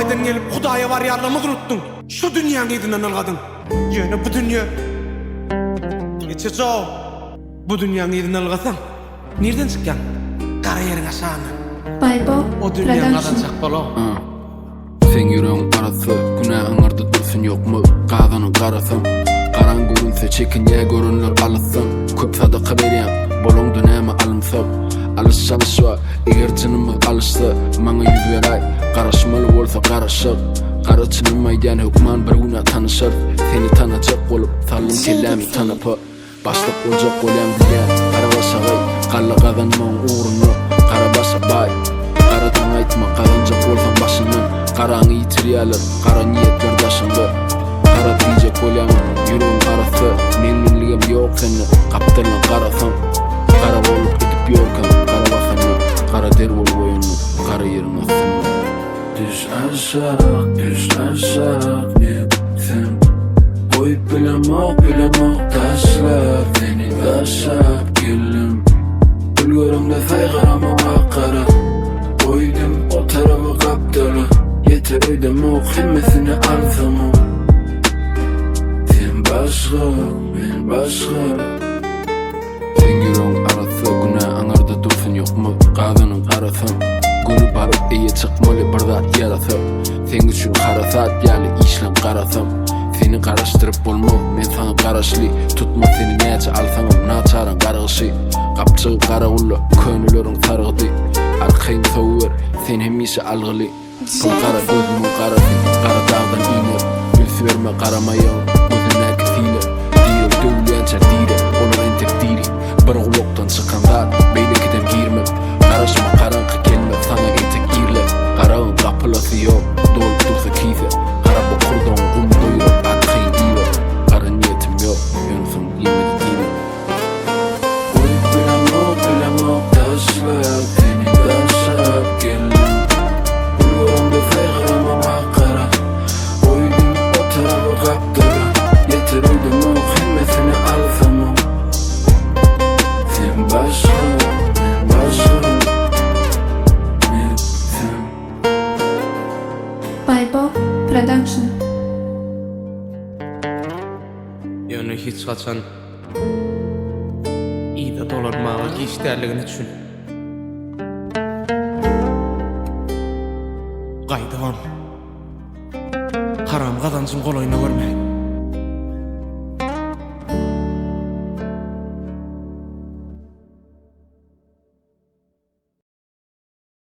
Hudaýdan gelip, Hudaýa barýanlygymyzy unutdyň. Şu dünýäň yzyndan ylgadyň. Ýöne bu dünýe geçiji-ow. Bu dünýäň yzyndan ylgasaň, nirden çykýaň? Gara ýeriň aşagyndan. Baýbo O dünýäň Production. gazanjak bol-ow. Seň ýüregiň arassa, günä aňyrda dursun ýokmy gazanyň garasam Garaň görünse çekinýä görenler alysdan Köp sadaka berýäň, bolaňda näme alynsak Alyş-çalyş bar, eger jynymyz alyşsa Maňa ýüz beräý, garaşmaly bolsa garaşar Gara çynym aýdýan hökman bir günä tanyşarys Seni tanajak bolup saldym kellämi tanapa Başlyk boljak bolýaň bilýän, gara başagaý, Galla gazanmagyň ugrunda gara başa baý. Garadan gaýtma, gazanjak bolsaň başyndan, Garaňy ýitirýärler, gara niýetler daşyňda. Gara diýjek bolýaňam, ýüregiň arassa, Men-menligem ýok sende, gapdalyna garasaň. Garagolluk edip ýörkäň, gara basanda, Gara der bolup oýandyň, gara ýeriň astynda. Düş aşak, düş aşak sen Goýup bilemok, bilemok taşlap Seni taşlap geldim Gül göremde saýgaramok ak gara Goýdum o taraba gapdala Ýeter öýdemok hemmesini alsamam Sen başga, men başga Seň ýüregiň arassa günä aňyrda dursun ýokmy gazanyň garasam Göni baryp eýe çykmaly bir zat ýarasa Seň üçin harasat ýaly işleň garasam Seni garaşdyryp bolmaz men saňa garaşly Tutmaz seni näçe alsaňam naçaryň gargyşy Gapjygy garagulla köneleriň sargydy Arkaýyn sowuber sen hemişe algyly Pul gara gözümiň garasy gara dagdan iner Üns berme garamaýagyň gözündäki sile Direg döwülýänçä dire olar entek diri Bir gulakdan çykan zat beýlekiden girmez Garaşma garaňky gelmez saňa entek irle Garagyň gapylasy ýok dolup dursa kise Gara bokurdagyň gum doýurar arkaýyn iýiber Gara niýetim ýok ýöne soň diýmedi diýme. Goýup bilemok, bilemok taşlap Seni taşlap geldim Gül göremde saýgaramam ak gara Goýdum o taraba gapdala Ýeter öýdemok hemmesini alsamam Sen başga, men başga Men, sen Baýbo Production. Ýöne hiç haçan yza dolanmaga giç däldigini düşün. Gaýdybam haram gazanjyň golaýyna görmäýin.